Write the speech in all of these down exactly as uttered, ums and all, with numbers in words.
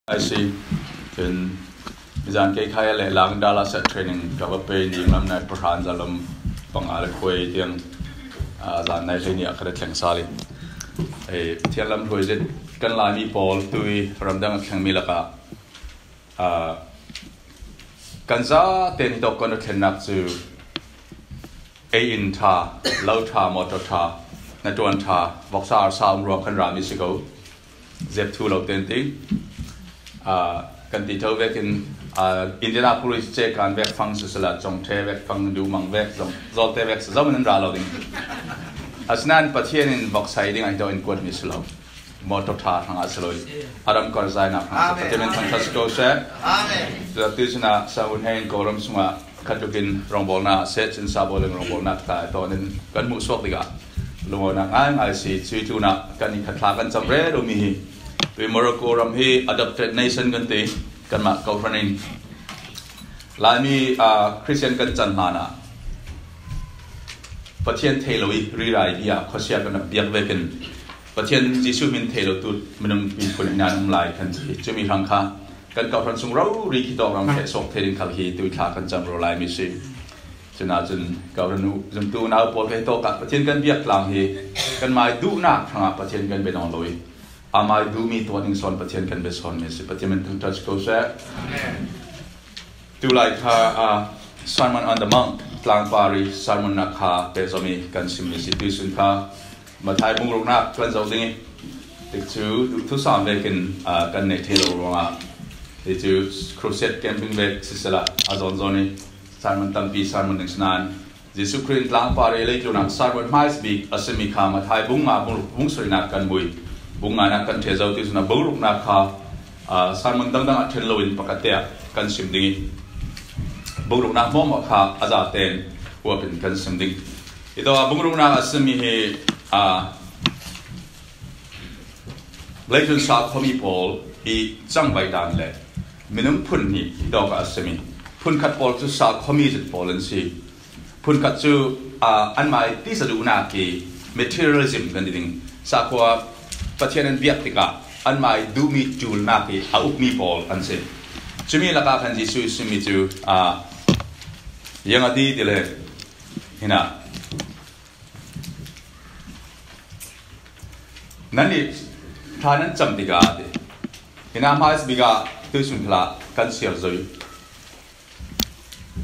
I see. Tin, zan kei khai le lang Dallas a training ka va pe ding lam nai Pathian zalam panga le khuai tiang, ah, zan nai le ni a ka le thleng sali. Eh, thian lam hoi zet kan Laimi pawl tui ramdang a thleng mi laka, ah, kan za ten hi tok kan thlen nak chu ei in tha, lo tha, motor tha, na tuan tha, voksa arsa um ruang kan ra mi si ko. Zep thu lo ten ting. Ah, kan ti tho vekin, ah, Indianapolis che kan vek fang sisala, chong the vek fang du mang vek, zong, zol te vek sa zong nan ra lo ding. Asnan Pathian in vok sai ding ai do in kuat mi silo. Motor tha hang a siloi. Adam kor zai na hang. Amen. Pathian in thang thas ko se. Amen. Sa tu sina sa un hein ko ram sunga khat tukin rongbolna, se chin sa boling rongbolna ta to nin kan mu suak diga. Lungona ngai ngai si chui tuna kan i khat thla kan cham re ru mi hi. Tui Morocco ram hi adopted nation kan ti, kan ma kau hranin. Laimi, ah, Christian kan chan hlana. Pathian thei lo i ri rai bia khosia kan biak vekin. Pathian Jesu min thei lo tu minung pi kun ina num lai kan ti. Chumi hang kha. Kan kau hran sung rau ri ki tok ram khe sok thei ding khal hi tui thla kan cham ro lai mi si. Chuna chun kau hran nu zum tu nau pawl khe tok ka Pathian kan biak tlang hi. Kan mai du nak thanga Pathian kan be nong lo i. A mai du mi tuan ning son Pathian kan be son mi si. Pathian min thang touch ko se. Amen. Tu lai kha, ah, Sermon on the Mount, tlang pari, sermon na kha, pe zomi kan sim mi si tu sun kha. Mathai bung rukna kan zo ding i. Tik chu, thu sam vekin, ah, kan nei thei lo ruanga. Tik chu, crusade camping vek sisala, a zon zon i. Sermon tampi, sermon ding snan. Jesu Khrih tlang pari lei tluna sermon hmai sbik a simi kha Mathai bung nga bung, bung soi na kan mui. Bung nga na kan thei zo ti suna bung rukna kha, ah, sermon dang dang a then lo in pakatea kan sim ding i. Bung rukna mo mo kha a za ten uapin kan sim ding. Ito a bung rukna a simi hi, ah, Leitlun sa khomi pawl i chang bai dan le minung phun ni dawk a simi. Phun khat pawl chu sa khomi zet pawl an si. Phun khat chu, ah, an mai ti sa duhnak i materialism kan ti ding. Sa khua Pathian an biak tikah an mai duhmi tulnak i a ukmi pawl an si. Chumi lakah khan Jesuh simi cu, ah, yang a ti ti le hina. Nan i thla nan cam tikah a ti. Hina hmai bika tuisun khala kan siar zoi.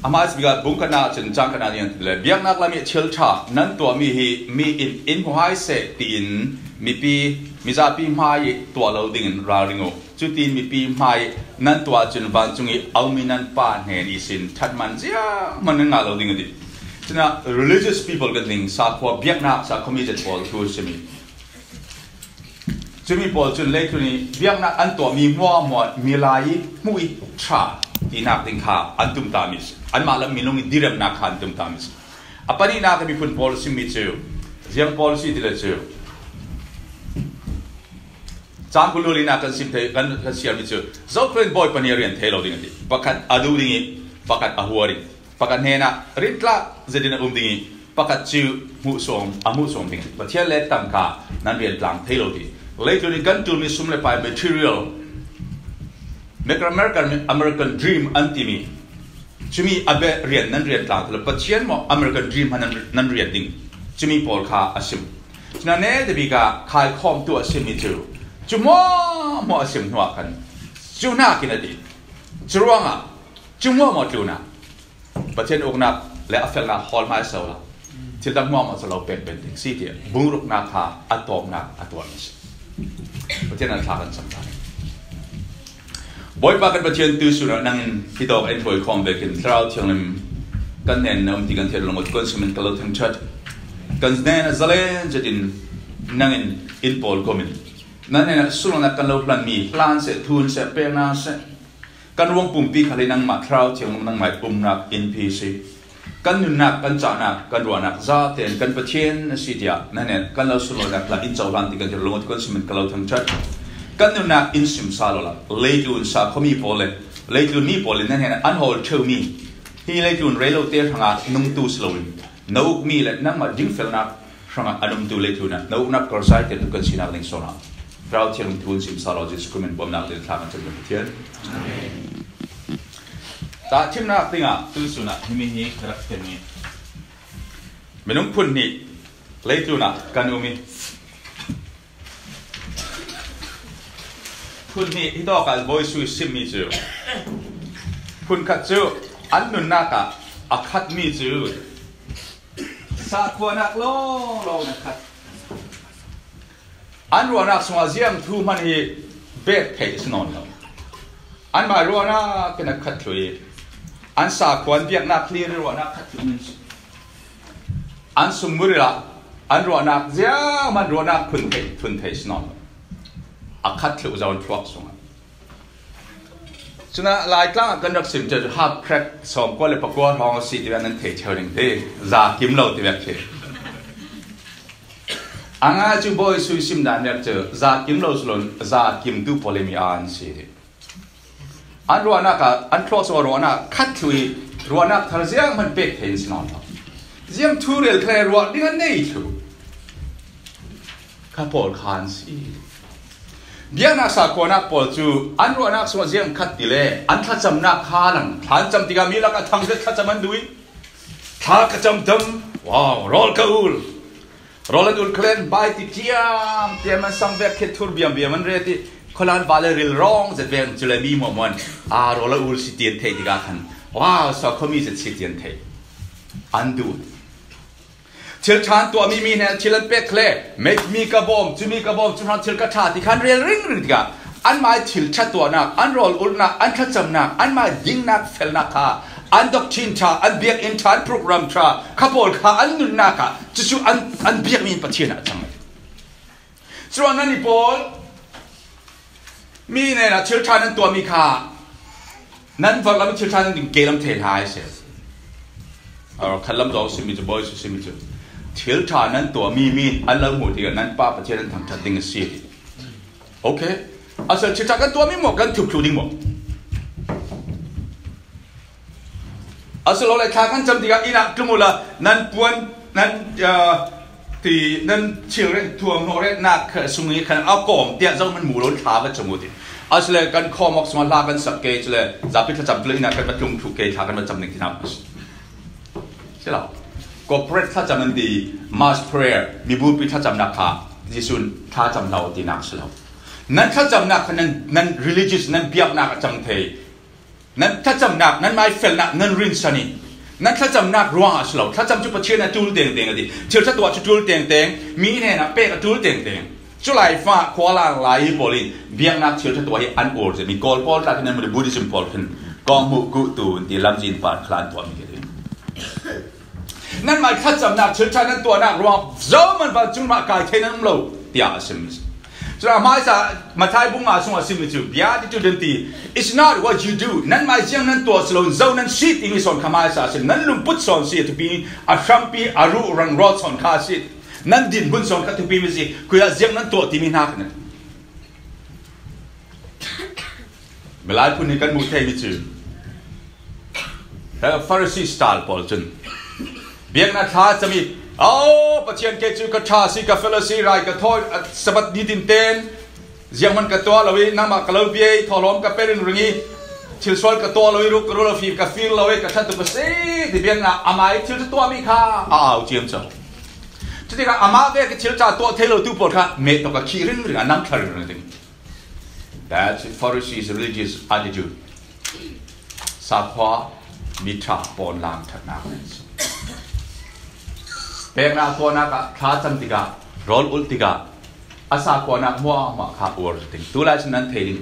A hmai bika bung kana cun cang kana nih an ti le biaknak lam i thil ṭha nan tuahmi hi mi in in hmu hai seh tiin mipi mizapi hmai i tuah lo dingin ralring uh. Cutin mipi hmai nan tuah cun vancung i a ummi nan Pa hnen ihsin ṭhat man ziahman nan ngah lo ding a ti. Cun ah religious people kan ding, sakhua biaknak, sakhuami zet pawl thu simi. Cumi pawl cun leitlun i biaknak an tuahmi hmuahhmuah milai i hmuh i ṭha tinak ding kha an tumtahmi si. Anmah lam minung i diremnak kha an tumtahmi si. A pahnihnak a miphun pawl simi cu ziang pawl si ti le cu. Cang kul lulina kan sim thei, kan, kan siarmi cu, Zokhal in Bawipa nih a rian thei lo ding a ti. Pakhat a duh ding i, pakhat a huar i, pakhat hnenah rintlak zetin a um ding i, pakhat cu hmuhsawm, a hmuhsawm ding. Pathian le tangka nan rian tlang thei lo ti. Leitlun in kan ṭulmi sum le pai material, American, American dream an timi, cumi a beh rian nan rian tlang ti lo, Pathian maw American dream han nan, nan rian ding, cumi pawl kha a sim. Cuna ne te bika khaikhawm tu a sim mi cu, cu hmuahhmuah a sim hnuah khan, cu hnakin a ti. Cu ruangah, cu hmuahhmuah tlunah, Pathian uknak le a felnak hawl hmaisa uhla, thil dang hmuahhmuah cu lo pek ben ding si tiah, bung ruknak kha a tawpnak a tuahmi si. Pathian a thla kan cam lai. Bawipa kan Pathian tu sunah nangin hi tawk in hruai khawm vekin Thlarau Thianghlim kan hnen na um ti kan theih lo, kan simin ka lo thangṭhat. Kan hnen a zalen zetin nangin in pawl komin nan hnenah sulnak kan lo hlanmi hlan seh, thun seh, peknak seh, kan ruang pumpi khal hi nangmah Thlarau Thianghlim nangmah umnak in phi si. Kan nunnak, kan cahnak, kan ruahnak zaten kan Pathian a si tiah na hnen kan lo sunlawihnak hla in cohlan ti kan ti lo, kan simin ka lo thangṭhat. Kan nunnak in sim sa lo la, leitlun sakhuami pawl le leitlun mi pawl in na hnen an hawl ṭheumi hi leitlun rei lote hrangah nungtu si loin na ukmi le nangmah dingfelnak hrangah an umtu leitlun ah na uknak kawrsai tertu kan sinak ding sawnah Rau Thiang thu sim sa lo Jesu Khrih min bawmnak ding thlak a chan Pathian. Tahṭhimnak dingah tuisun ah himi hi ka rak thei mi. Minung phun hnih leitlun ah kan um i, phun hnih hi tawk ah Bawi Jesuh i simmi cu, phun khat cu an nunnak ah a khatmi cu sakhuanak lawlaw na khat. An ruahnak sungah ziang thu hman hi bet theih a si nawn lo. Anmah ruahnak in a khat thluh i, an sakhua an biaknak hlir i ruahnak khat thluh in si. An sungmuril ah an ruahnak ziang hman ruahnak phun theih, phun theih a si nawn lo. A khat thluh zo an thluak sungah. Cun ah Laitlang ah kan rak sim cu half crack sawmkua le pakua hrawng a si ti vek nan thei ṭheo ding ti, za kim lo ti vek khi. A ngai cu Bawi Jesuh i sim dan vek cu za kim lo si lo, za kimtu pawl i mi an si ti. An ruahnak ah, an thluak sungah ruahnak khat thluh i, ruahnak thar ziang hman pek thei in si nawn lo. Ziang thu rel kha le ruah ding an nei thluh kha pawl kha an si. Biaknak sakhuanak pawl cu an ruahnak sungah ziang khat ti le an thlacamnak kha lang, thla an cam tikah mi lakah thangzet thlacam an duh i, thla ka cam tam, wow, rawl ka ul. Rawl an ul kha le an bai ti tiam tiam an sang vek khi thur biam biam an ret i, khualan va le ril rawng zet vek an cu le mi hmuahhmuah an, aa, rawl a ul si ti an theih tikah khan, wow, sakhuami zet si ti an theih. An duh. Thil ṭha an tuahmi mi hnen thil an pek kha le, mi ka bawm, cumi ka bawm, cu hrawng thil ka ṭha ti khan rel ringring tikah, anmah i thil ṭha tuahnak, an rawl ulhnak, an thlacamnak, anmah i dingnak felnak kha, an doctrine ṭha, an biakinn ṭha, an program ṭha kha pawl kha an nunnak ah cucu an, an biakmi in Pathian ah a cang. Curuangah nannih pawl mi hnenah thil ṭha nan tuahmi kha nan vorhlam thil ṭha nan ding kei lam thei hna a si. Khatlam zo simi cu, Bawi Jesuh simi cu, thil ṭha nan tuahmi mi an lo hmuh tikah nan Pa Pathian an thangṭhat ding a si. Okay. Asal thil ṭha kan tuahmi maw, kan thup thluh ding maw? Asilole thla kan cam tikah inn ah tlung uhla nan puan, nan, ah, ti, nan children thuam hnawh retnak sung i khan a kawm tiah zohman mu lo thla va cam uh ti. Asile kan khawm awk sungah hla kan sak ke, cule zapi thlacam tlun inn ah kan va tlung thluh ke, thla kan va cam ding tinak a si. Si lo. Corporate thlacam an ti, mass prayer, mibupi thlacamnak kha Jesuh in thlacam hlah tinak si lo. Nan thlacamnak kha nan, nan religious, nan biaknak a cang thei. Nan thlacamnak, nan maifelnak, nan rinsan i nan thlacamnak ruangah a si lo. Thlacam cu Pathian a ṭul tengteng a ti. Thil ṭha tuah cu ṭul tengteng, mi hnenah pek a ṭul tengteng. Culai fa khua lang lai pawl in biaknak thil ṭha tuah hi an ur zet. Mi Kawl pawl tla khin nan Buddhism pawl khin kong hmuh kuh tu in ti lamzin par khalan tuah mi khin. Nanmah thlacamnak thil ṭha nan tuahnak ruang zohman vancung mah kai thei nan um lo, tiah a sim. Cun a hmaisa Matthai bung nga sungah a simmi cu, Beatitude an ti, "It's not what you do." Nanmah ziang nan tuah si lo, zo nan si timi sawn kha hmaisa a sim. Nan lungput sawn si a thupi, a hrampi, a ruh rang rawl sawn kha a si. Nan dinhmun sawn kha thupi mi si, khuiah ziang nan tuah timi hna kha nan. Milai phun hi kan hmuh theimi cu, eh, Pharisee style pawl cun biaknak thla cam i, "Au, Pathian, kei cu ka ṭha si, ka fel a si, rai ka thawi, a, Sabbath nitin ten zianghman ka tuah lo i, nangmah ka lo bia i, thawhlawm ka pe ringring i, thilsual ka tuah lo i, ruk ka ru lo, fir ka fir lo i, ka ṭhat tuk ka si," ti biaknak amah i thil ṭha tuahmi kha a au ciamco. Cutikah amah vek i thil ṭha tuah thei lo tu pawl kha meh tawk a khih ringring, a nam thla ringring ding. That's the Pharisees' religious attitude. Sakhua mi ṭha pawn lang ṭhatnak. Peknak tuahnak ah thla cam tikah, rawl ulh tikah, a sakhuanak hmuahhmuah kha uar ding. Tulai cun nan thei ding.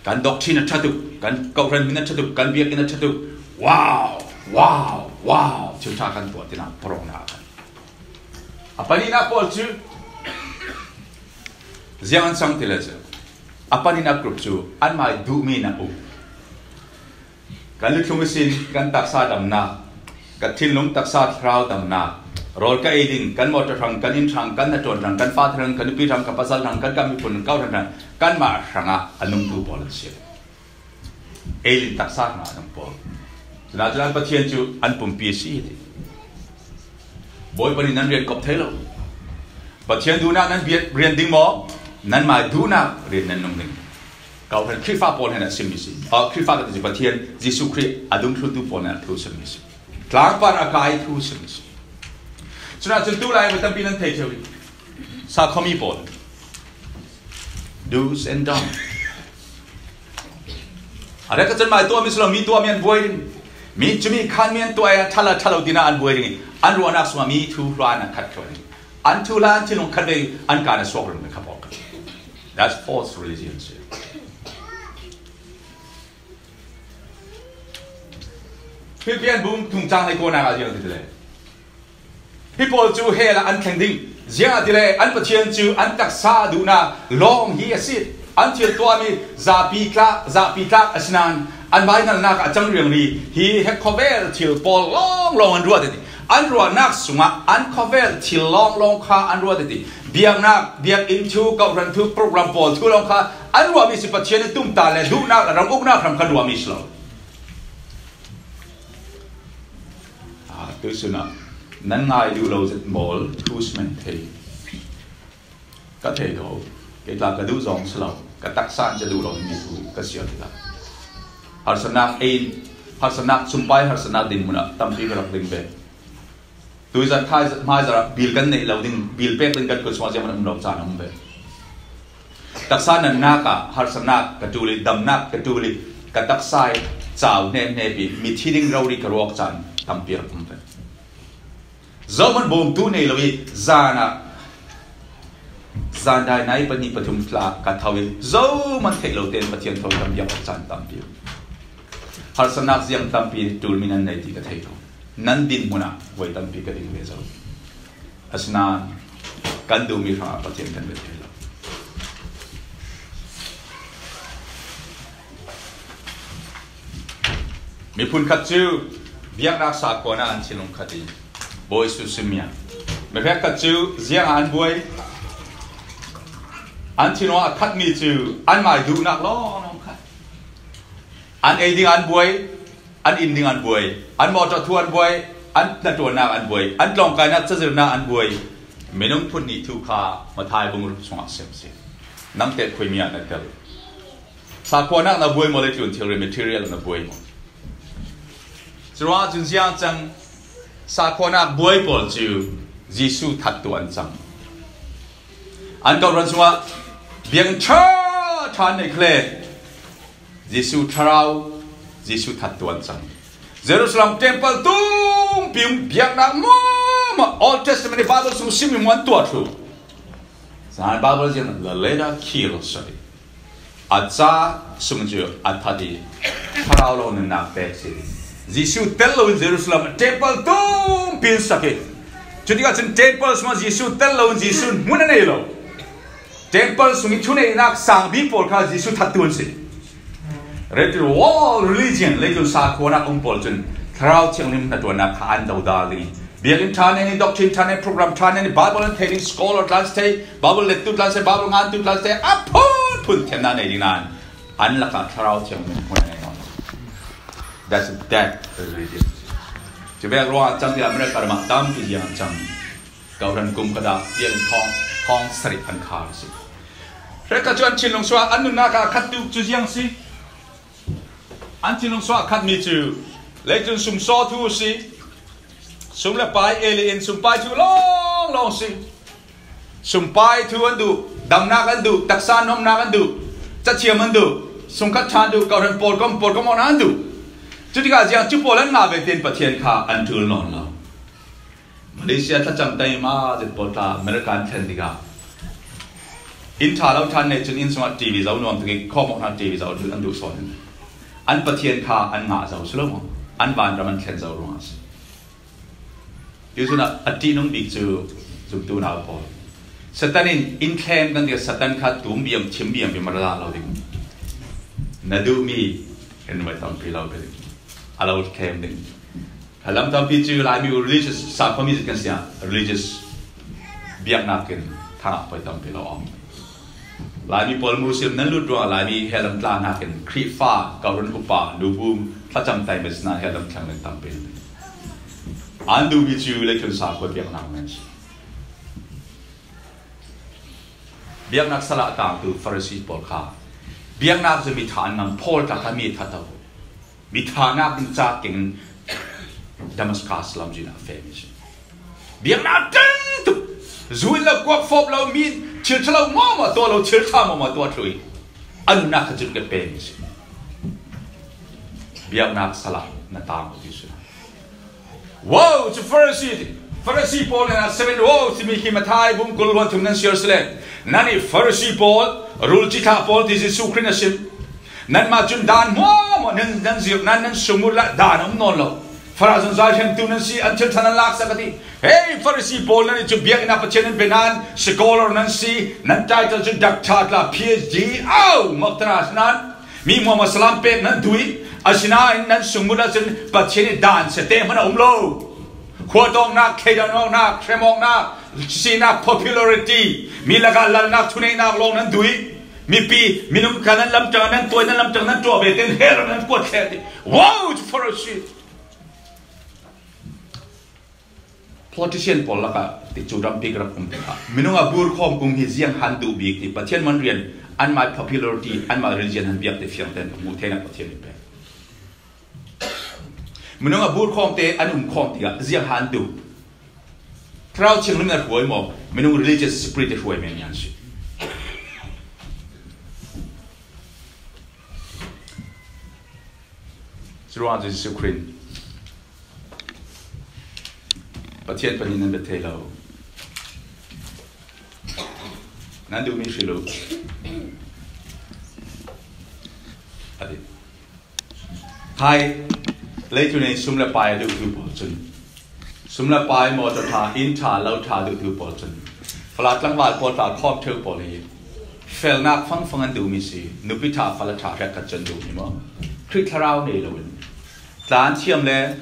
Kan doctrine a ṭha tuk, kan kawhhran hmin a ṭha tuk, kan biakinn a ṭha tuk. Wow, wow, wow. Thil ṭha kan tuah tinak, parawngnak a kan. A pahnihnak pawl cu ziang an cang ti le cu, a pahnihnak group cu anmah i duhmi nak um. Kan luthlung ihsin kan taksa damnak, ka thinlung taksa thlarau damnak, rawl ka ei ding, kan motor hrang, kan inn hrang, kan hnaṭuan hrang, kan fate hrang, kan nupi hrang, kan pasal hrang, kan kam miphun, kan kawhhran hrang, kanmah hrangah a nungtu pawl an si. Eilin taksa hrangah a nung pawl. Cunah cun an Pathian cu an pumpi a si ti. Bawipa nih nan rian kop thei lo. Pathian duhnak nan bia-, rian ding maw? Nanmah duhnak rian nan nung ding. Kawhhran Khrihfa pawl hnen a simmi si. Aw, Khrihfa ka ti cu Pathian, Jesuh Khrih a dungthluntu pawl hnen a thu simmi si. Tlangpar a kai thu simmi si. Cunah cun tulai mi tampi nan thei cio i. Sakhuami pawl. Do's and don't. A rek a cun mai tuahmi si lo, mi tuahmi an buai ding. Mi cumi khanmi an tuah i a ṭha lo, ṭha lo tinak an buai ding i an ruahnak sungah mi thu hluan a khat kho ding. An thuhla an thinlung khat ve an kan a suak run kha pawh. That's false religion. Philippian bung thung cang hleikua nak a ziang ti le. Hi pawl cu hell ah an thleng ding. Ziangahtile an Pathian cu an taksa duhnak lawng hi a si. An thil tuahmi zapi tlak, zapi tlak a si nain an vainalnak ah a cang riangri hi he khawvel thil pawl lawnglawng an ruat a ti. An ruahnak sungah an khawvel thil lawnglawng kha an ruat a ti. Biaknak, biakinn thu, kawhhran thu, program pawl thu lawng kha an ruahmi si. Pathian a tumtah le duhnak le ram uknak hram kha ruahmi si lo. Ah, tuisun ah nan ngai duh lo zet mawl thu si men thei. Ka thei lo, kei tla ka duh zong si lo, ka taksa in ca duh lo mi thu ka sial tikah harsatnak ei, harsatnak sumpai, harsatnak dinhmun ah tampi ka rak ding ve. Tuizat, thaizat, hmaizat ah bil kan neih lo ding, bil pek ding kan kut sungah zianghman um lo caan a um ve. Taksa natnak ah harsatnak ka ṭul i, damnak ka ṭul i, ka taksa i cau hnehhneh i, mithi ding rori ka ruak caan tampi rak um ve. Zohman bawmtu nei lo i, zan ah zan dai nai pahnih pathum tla ka tho i, zohman theih lo tein Pathian tho kan biak awk caan tampi. Harsatnak ziang tampi ṭulmi nan nei ti ka thei lo. Nan dinhmun ah voi tampi ka ding ve zo. Asinain kan duhmi hrangah Pathian kan bia thei lo. Miphun khat cu biaknak sakhuan ah an thinlung khat i bawi su simmi a, mihrek khat cu ziangah an buai. An thinlung ah a khatmi cu anmai duhnak lawnglawng khat. An ei ding an buai, an inn ding an buai, an mawṭaw thu an buai, an hnaṭuannak an buai, an tlawngkainak cazirnak an buai. Minung phun nih thu kha Matthai bung ruk sungah a sim si. Nang teh khuimi ah na tel? Sakhuanak na buai maw, leitlun thilri material na buai maw? Curuangah cun ziang cang, sakhuanak buai pawl cu Jesuh thattu an cang. An kawhhran sungah biakinn ṭha ṭha an neih kha le Jesuh thlarau, Jesuh thattu an cang. Jerusalem temple tumpi biaknak maw, maw, Old Testament i Bible sung simmi maw an tuah thlu. Zan Bible ziang la leda khi lo sari. A ca sung cu a that i thlarau lo nunnak pek si. Jesuh tel loin Jerusalem temple tumpi in sak i, cutikah cun temple sungah Jesuh tel loin Jesuh hmun a nei lo. Temple sung i thuneihnak sangpi pawl kha Jesuh thattu an si. Reti world religion, leitlun sakhuanak um pawl cun Thlarau Thianghlim hnaṭuannak kha an dodal ding i, biakinn ṭha nen i, doctrine ṭha nen, program ṭha nen i, Bible an thei ding, scholar tla an si thei, Bible lettu tla an si thei, Bible ngantu tla an si thei, a phunphun thiamnak nei ding nain an lakah Thlarau Thianghlim hmun a nei lo. That's a dead religion. Cuvek ruangah cang i America ram ah tampi ziang cang. Kawhhran kum khat ah biakinn thawng, thawng sarih an khar a si. Hrekha cu an thinlung sungah an nunnak ah a khat tuk cu ziang si. An thinlung sungah a khatmi cu leitlun sum sawthu a si. Sum le pai, eli in sumpai thu lawnglawng si. Sumpai thu an duh, damnak an duh, taksa nuamhnak an duh, cathiam an duh, sungkhat ṭha an duh, kawhhran pawlkom, pawlkom awknak an duh. Cutikah ziang cu pawl an ngah ve tein Pathian kha an ṭul nawn lo. Malaysia thlacam taima zet pawl tla America an thlen tikah inn ṭha lo ṭha an neih cun inn sungah T V zo nuam tuk i, khawm awk hna T V zo an duh sawn in an Pathian kha an ngah zo si lo maw? An vanram an thlen zo ruangah a si. Tuisun ah a ṭihnung bik cu zumtu nau pawl, Satan in in thlem kan ti, Satan kha tum biam, thim biam, biam a ra lo ding. Na duhmi in vai tampi lo ding. A lo thlem ding. Kha lam tampi cu Laimi religious, sakhuami zat kan si ah, religious biaknak in thangah poi tampi lo a um. Laimi pawl Muslim nan lut ruangah Laimi hell lam tla hnakin Khrihfa, kawhhran upa, nubu, thlacam taima zat hell lam thleng len tampi lo. An duhmi cu leitlun sakhua biaknak men si. Biaknak sal ah a tangtu Farasi pawl kha, biaknak zui mi thah an ngam, Paul ta kha mi that aw. Mi thahnak ding ca keng Damascus lam zui in a feh mi si. Biaknak ṭan tuk, zui lo, kuak fawp lo, mi thil ṭha lo mawmaw tuah lo, thil ṭha mawmaw tuah tlui. A nunnak kha zut ka pe mi si. Biaknak sal ah na tang ti si. Wow, cu Farasi, Farasi pawl nih seven, wow, timi khi Matthai bung kul hluan thum nan siar si le. Nannih Farasi pawl, rul cithlah pawl ti Jesuh Khrih a sim. Nanmah cun dan hmuahhmuah nan, nan zirh nan, nan sungmut lah dan a um nawn lo. Farah zungzal hremtu nan si, an thil ṭha nan laksak a ti. Hei, Farasi pawl, nannih cu biakinn ah Pathian nan pe nan, scholar nan si, nan title cu doctor tla, P H D, au, mawk tana nan. Mi hmuahhmuah salam pek nan duh i, asinain nan sungmut ahcun Pathian i dan si te hman a um lo. Khuat awknak, thleidan awknak, hrem awknak, sinak, popularity, mi lakah lalnak, thuneihnak lawng nan duh i, mipi, minung kha nan lamtang, nan tuai, nan lamtang, nan tuah ve tein hell nan kuat ṭheh ti. Wow, Farasi! Politician pawl lakah ti cu ram bik rak um tikah minung a bur khawm um hi ziang han duh bik ti, Pathian man rian, anmah popularity, anmah religion han biak ti fiang tein ka hmuh theinak Pathian in pe. Minung a bur khawm te an um khawm tikah ziang han duh. Thlarau thianghlim in a hruai maw, minung religious spirit a hruai men ngan si. Curuangah cu Jesuh Khrih in Pathian panin nan biak thei lo. Nan duhmi hri lo. A ti. Hai, leitlun i sum le pai a duhtu pawl cun, sum le pai, mawṭaw ṭha, inn ṭha, lo ṭha duhtu pawl cun, falam tlangval pawl, tla khawm ṭheu pawl hi felnak fangfang an duhmi si. Nupi ṭha, fala ṭha hrekkhat cun duhmi maw? Khrih thlarau nei loin tla an thiam le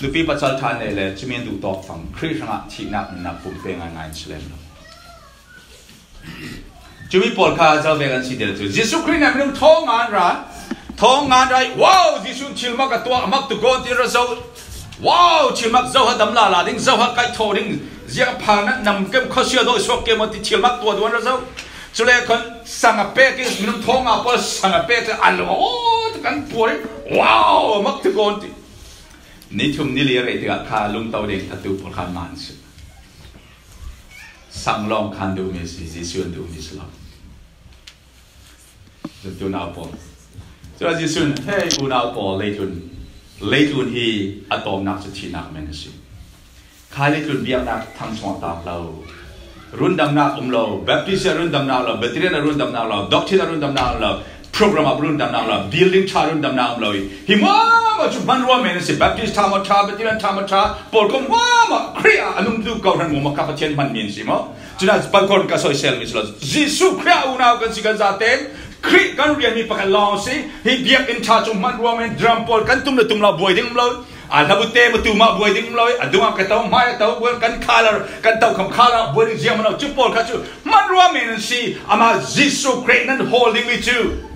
nupi pasal ṭha nei le cumi an duh tawk fang, Khrih hrangah thihnak nunnak pumpe ngaingai an si lem lo. Cumi pawl kha zo ve kan si deuh cu, Jesuh Khrih nih minung thong ngan ra, thong ngan ra i, wow, Jesuh thil mak a tuah, a mak tu gawn tin ra zo. Wow, thil mak zo ha dam lala ding, zo ha kaih thaw ding, ziang pha na nam kem khuasia dawi suak kem ti thil mak tuah duan ra zo. Cule khon sang a pek i, minung thong nga pawl sang a pek i, a lo kan puar i, wow, a mak tu gawn ti. Ni thum ni li a rei tikah kha lungto ding thatu pawl kha man si. Sang lawng khan duhmi si, Jesuh an duhmi si lo. Zumtu nau pawl. Cun Jesuh in, hei unau pawl, leitlun, leitlun hi a tawmnak cu thihnak men a si. Khai leitlun biaknak thang chung a tam lo. Rundamnak um lo. Baptist ah rundamnak lo. Batterian ah rundamnak lo. Doctrine ah rundamnak lo. Program ah rundamnak lo, building ṭha rundamnak um lo i, hi hmuahhmuah cu hmanrua men a si. Baptist ṭha maw ṭha, Batterian ṭha maw ṭha, pawlkom hmuahhmuah Khrih ah a nungtu ko hran hmuahhmuah kha Pathian hmanmi an si maw? Cun a pangkorn ka soisel mi si lo. Jesuh Khrih ah unau kan si kan zaten Khrih kan rianmi pakhat lawng a si. Hi biakinn ṭha cu hmanrua men, drum pawl kan tum le tum lo buai ding um lo. A hlabu te matu mah buai ding um lo i, a dungah ka to, hmai a to, buai kan khalar, kan to kham khalar, buai ding ziang man lo. Cu pawl kha cu hmanrua men an si. Amah Jesuh Khrih nan hawl dingmi cu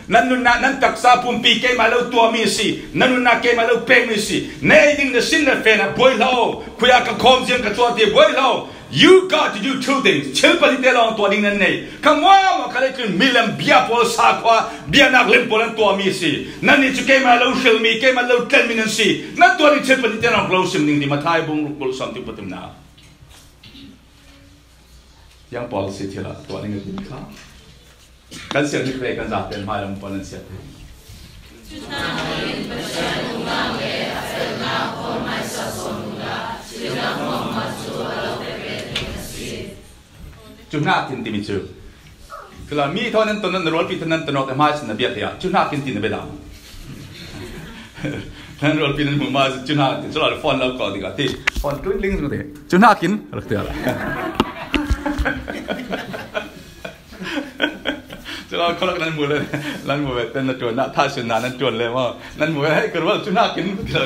nan nunnak, nan taksa pumpi keimah lo tuahmi a si, nan nunnak keimah lo pekmi a si. Na ei ding na sin na fen ah buai hlah, khui ah ka khawm ziang ka tuah ti buai hlah. You got to do two things. Thil pahnih te lawng tuah ding nan nei. Kha hmuahhmuah kha leitlun milem bia pawl, sakhua bianak lem pawl an tuahmi a si. Nannih cu keimah lo hrilmi, keimah lo tlenmi nan si. Nan tuah ding thil pahnih te lawng lo sim ding ti Matthai bung ruk bul sawm ti pathumnak. Yang pawl si thil ah tuah ding a ti kha. Kan siar nih pei kan zaten hmailam pawl nan siar. Cu hnakin timi cu. Kala mi thaw nan ton, nan rualpi thaw nan ton awk te hmai sin na biak ya. Cu hnakin ti na bia dah. Nan rualpi nan hmuh hmai cu hnakin. Cu la phone lo ko ti ka ti. Phone tling tling ti. Cu hnakin. Rak ti la. Cu la kholak nan mu le, nan mu ve, ten na tuan, na tha sin na nan tuan le maw. Nan mu ve, hei, ka rual cu hnakin ti lo.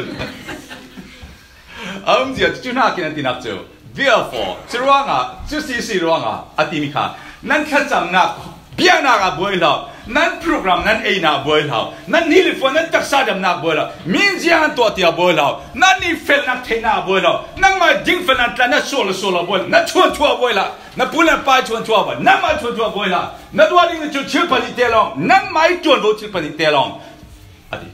A um zia cu hnakin an tinak cu. Therefore, cu ruangah, cu sisi ruangah, a timi kha, nan thlacamnak, biaknak ah buai hlah, Nan program nan eina buai hlah. Nan ni le fua nan taksa damna buai hlah. Min zian tua tia buai hlah. Nan ni felnak theihna buai hlah. Nangmah ding felnak tla na sual sual buai hlah. Na chuan chua buai hlah. Na pu na pai chuan chua buai. Nangmah chuan chua buai hlah. Na tuah ding na chu thil pahnih te lawng. Nangmah i tuan bo thil pahnih te lawng. A ti.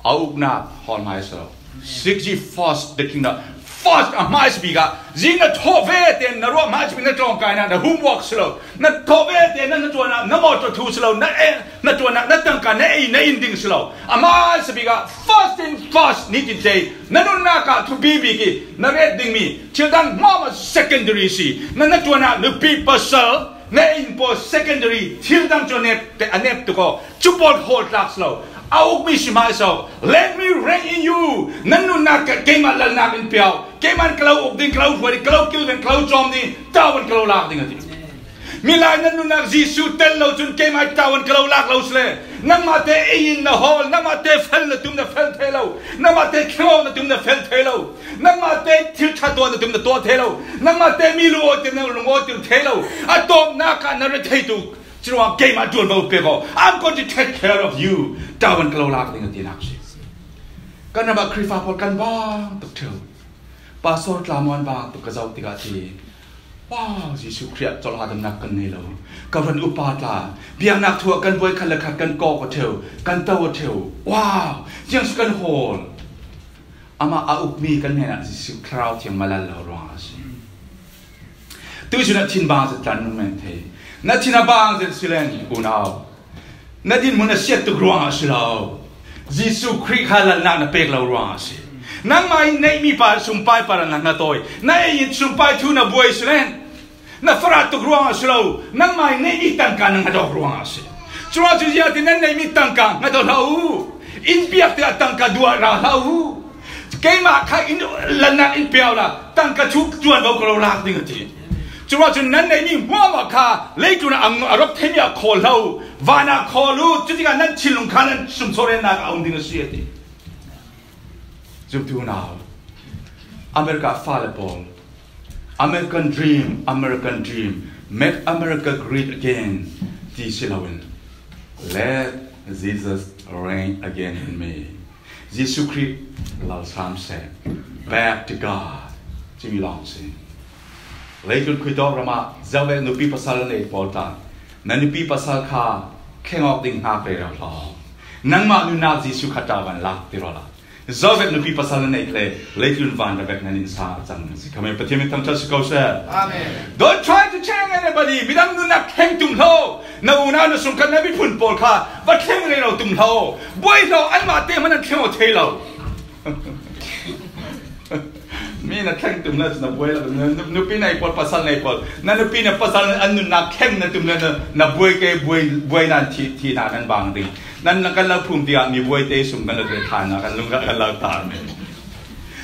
A uknak hawl hmai si lo. Seek ye first the kingdom. First a hmai si bik ah. Zing na thawh ve te na ruah hmai si bik na tlawngkaina na homework si lo. Na thawh ve te na na tuanah na mawtaw thu si lo. Na e na tuanah na tangka na ei na in ding si lo. A hmai si bik ah first thing first ni tin te. Na nunnak ah thupi bik i na ret ding mi. Thil dang hmawm a secondary si. Na na tuanah nupi pasal. Na in pawl secondary thil dang cu a nep, a nep tuk aw. Cu pawl hawl tlak si lo. A ukmi si hmai so. Let me reign in you. Nan nunnak ka keimah lalnak in piau. Keimah ka lo uk ding, ka lo hruai ding, ka lo kilven, ka lo cawm ding. Tawan ka lo lak ding a ti. Milai nan nunnak Jesuh tel lo cun keimah tawan ka lo lak lo si le. Nangmah te ei in na hawl, nangmah te fel na tum na fel thei lo. Nangmah te thlengawk na tum na fel thei lo. Nangmah te thil ṭha tuah na tum na tuah thei lo. Nangmah te mi lungawi tir na lungawi tir thei lo. A tawpnak ah na rethei tuk. Curuang keimah ṭuan bo pek aw. I'm going to take care of you. Tawan ka lo lak ding a tinak si. Kan ram ah Khrihfa pawl kan bang tuk ṭheu. Pastor tla muan bang tuk ka zoh tikah ti. Wow, Jesuh Khrih ah colh hadamnak kan nei lo. Ka ran upa tla. Biaknak thu ah kan buai khat le khat kan kawk aw ṭheu. Kan to aw ṭheu. Wow, ziang si kan hawl. Amah a ukmi kan hnenah Jesuh Thlarau Thiang malal lo ruangah a si. Tuisun ah thin bang zet tlan nung men thei. Na thin a bang zet si len unau. Na dinhmun a siat tuk ruangah a si lo. Jesuh Khrih kha lalnak na pek lo ruangah a si. Nangmah in neihmi pa sumpai par na hnatawi. Na ei in sumpai thu na buai si len. Na farah tuk ruangah si lo, nangmah in neihmi tangka na hnadawk ruangah a si. Curuangah cu ziatin nan neihmi tangka hnadawk hlah u. In piak tiah tangka duah ra hlah u. Keimah kha in lalnak in piau la, tangka cu tuan lo ka lo lak ding a ti. Curuangah cun nan neihmi hmuahhmuah kha leitlun ah a rak theimi ah khawl hlah u, van ah khawl u, cutikah nan thinlung kha nan sumsawrennak a um ding a si a ti. Zumtu unau, America fale pawl, American dream, American dream, make America great again, ti si loin, let Jesus reign again in me. Jesuh Khrih lalsam seh, back to God, cimi lawng si. Leitlun khuitawk ramah Joseph nupi pasal nei pawl tla, na nupi pasal kha thleng awk ding hngak rero hlah. Nangmah nunnak Jesuh kha tawan lak ti rawlah. Joseph nupi pasal na neih le leitlun van rebek nan innsang a cang nan si. Kha men Pathian min thangṭhat si ko seh. Amen. Don't try to change anybody. Midang nunnak thleng tum hlah. Na unau na sungkhat na miphun pawl kha va thleng rero tum hlah. Buai hlah, anmah te hmanh an thleng aw thei lo. Mi na thleng tum le cu na buai lo, na nu- nupi nei pawl, pasal nei pawl, na nupi na pasal an nunnak thleng na tum le na, na buai ke, buai, buai nan thi, thi nan an bang ding. Nan, nan kan lo phum tiah mi buai te sung kan lo te than na kan lung kan lo tar men.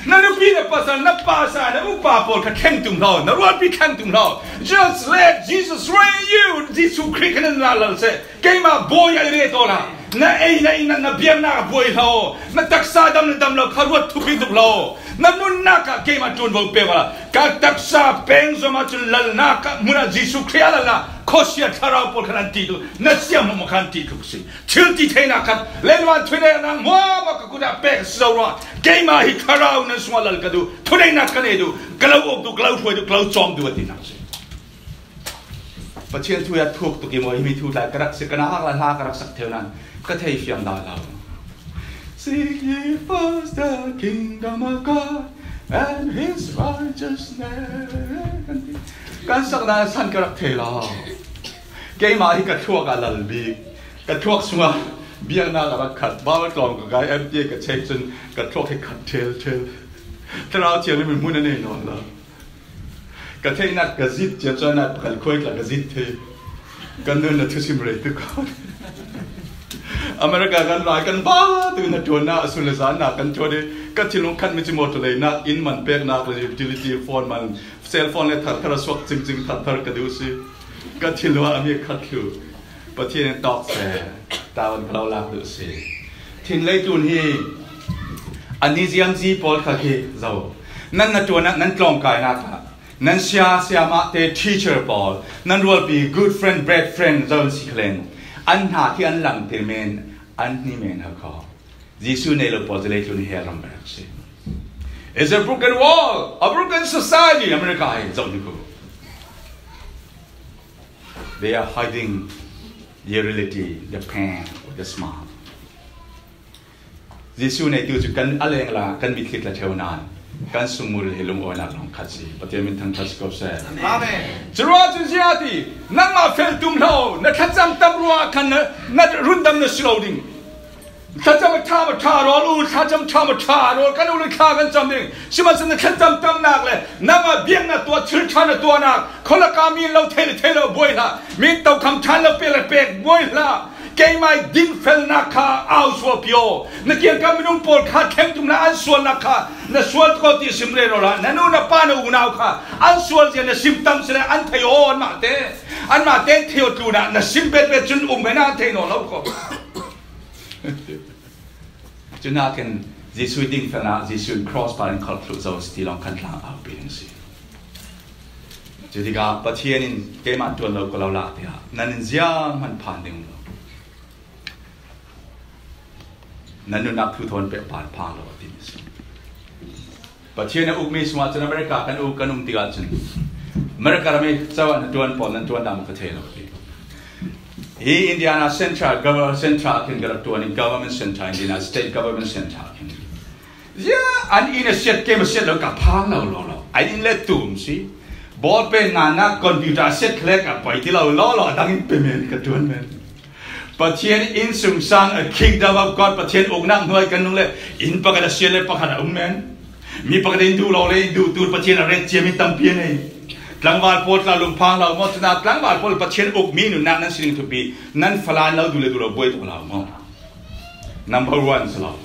Na nupi na pasal, na pasal, na upa pawl kha thleng tum hlah, na rualpi thleng tum hlah. Just let Jesus reign you. Jesuh Khrih kha nan la lal seh. Keimah bawi a i ret awla na ei na inn ah na biaknak a buai hlah aw. Na taksa dam na dam lo kha ruat thupi tuk hlah aw. Na nunnak ah keimah ṭuanvo pek awla ka taksa peng zuam ahcun lalnak ah hmun ah Jesuh Khrih a lalnak khuasia thlarau pawl khan an ti tuk. Na siahnawm khan ti tluk si. Thil ti theinak khan leinuan thuneihnak hmuahhmuah ka kut ah pek si zo ruangah keimah hi thlarau nan sungah lal ka duh. Thuneihnak ka nei duh. Ka lo uk duh, ka lo hruai duh, ka lo cawm duh a tinak si. Pathian thu ah thuk tuk i maw, himi thu tlai ka rak si, ka nahak lai hla ka rak sak theu nan ka thei fiang dah lo. Seek ye first the kingdom of God and his righteousness. Kan ti. Kan saknak san ka rak thei lo. Keimah hi ka thluak ah lal bik. Ka thluak sungah biaknak a rak khat. Baibal tlawng ka kai M T A ka check cun ka thluak hi khat ṭhel ṭhel. Thlarau Thianghlim in hmun a nei nawn lo. Ka theihnak ka zit cia cuan ah pakal khuai tla ka zit thei. Kan nun na thusim rei tu ko. America kan lai kan ba tu na tuan na sun le zan na kan tuan de. Ka thilung khan mi ci motor lei nak in man pek nak le utility phone man cell phone le thar thar suak cing cing thar thar ka duh si. Ka thil hua a mi khat thlu. Pathian in tawk seh, tawan ka lo lak duh si. Thinlei tlun hi a ni ziamzi pawl kha khi zo. Nan na ṭuan ah, nan tlawngkainak ah, nan sia, siamah te, teacher pawl, nan rualpi, good friend, bad friend, zo an si khalen. An hna khi an lang tir men, an hni men ha kho. Jesu nei lo pawl cu leitlun hi ram rak si. It's a broken world, a broken society, America hi zoh ni ko. They are hiding their reality, the pain, the smile. Jesu neitu cu kan a leng la kan mitthli tla ṭheu nain kan sungmul hi lungawinak lawng khat si. Pathian min thangṭhat si ko seh. Amen. Curuangah cun ziah ti, nangmah fel tum hlah, na thlacam tam ruah khan na, na rundam na si lo ding. Thlacam a ṭha, a ṭha rawl u, thlacam ṭha, a ṭha rawl kan u le thla kan cam ding. Sihmanhsehlaw na thlacam tamnak le nangmah biaknak tuah, thil ṭha na tuahnak, khualaka mi lo thei le thei lo buai hlah, mi tokham ṭhan lo pek le pek buai hlah. Keimah dingfelnak kha au sualpi aw. Na kiangkam minung pawl kha thleng tum hlah, an sualnak kha na sual ko ti sim rero hlah. Na nu na pa na unau kha an sual zia na sim tam si le an thei aw, anmah te. Anmah te thei aw tlunah na sim bet bet cun um men ah thei nawn lo ko. Cunakin Jesuh dingfelnak, Jesuh in cross par in kholh thluh zo si ti lawng kan tlang au pi ding si. Cutikah Pathian in keimah ṭuan lo ka lo lak tiah nan in zianghman phan ding lo. Nan nunnak thu thawn pehpar phang lo a timi si. Pathian a ukmi sungah cun America kan uk kan um tikah cun America ram i cawan hnaṭuan pawl nan ṭuan dah maw ka thei lo ti. Hi Indiana Central, Government Central khin ka rak ṭuan i, Government Central, Indiana State Government Central khin. Ziah an inn a siat, keimah siat lo ka phang lo law law. An inn le tum si. Ball pen ngannak computer a siat kha le ka poi ti lo law law, a dang in pe men ka ṭuan men. Pathian innsungsang, a kingdom of God, Pathian uknak hnuai kan nung le inn pakhat a siat le pakhat a um men. Mi pakhat in duh lo le in duh tu Pathian a ret cia mi tampi a nei. Tlangval pawl tla lungphang lo maw, cunah tlangval pawl Pathian ukmi nunnak nan si ding thupi, nan fala lo duh le duh lo buai tuk lo maw. Number one si lo.